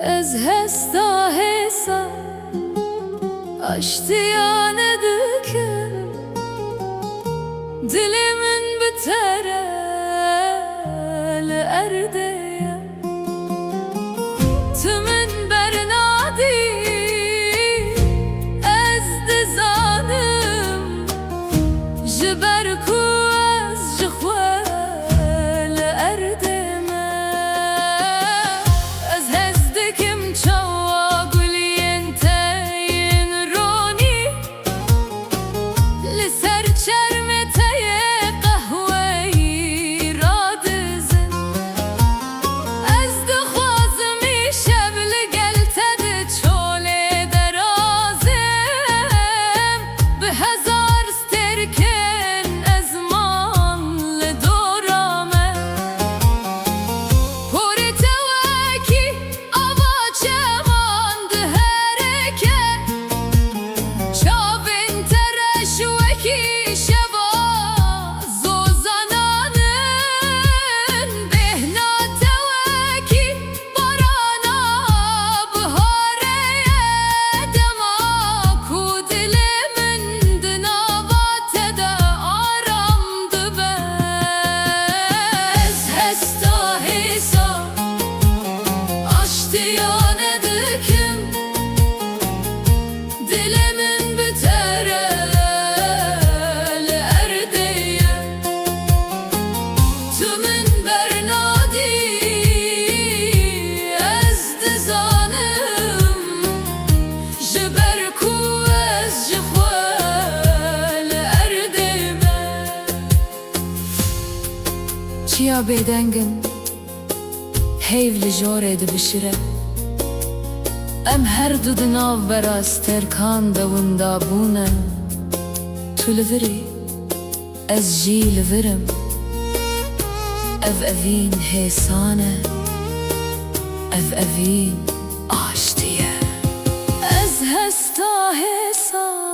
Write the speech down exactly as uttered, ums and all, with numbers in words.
Ez hesta hêsa aştiya nedikim, dilê min bi te re li erdê ye. Tu min bernadî, ez dizanim, ji ber ku ez ji xwe li erdê me. Ez hez dikim çawa guliyên te yên ronî li ser çermê te yê qehweyî radizin. Ez dixwazim îşev li gel te di çolê derazim, bi hezar stêrkên ezman li dora me. Porê te wekî ava çeman diherike, çavên te reş wekî şeva zozanan in. Bêhna te wekî barana biharê ye, dema ku dilê min di nava te de aram dibe. Ez hesta hêsa aştiya nedikim, dilê min bi te re li erdê ye. Tu min bernadî, ez dizanim, ji ber ku ez ji xwe li erdê me. Çiya bêdeng in, heyv li jorê dibişire. Em her du di navbera stêrkan de winda bûne. Tu li vir î, ez jî li vir im. Ev evîn hêsan e, ev evîn aştî ye. Ez hesta hêsan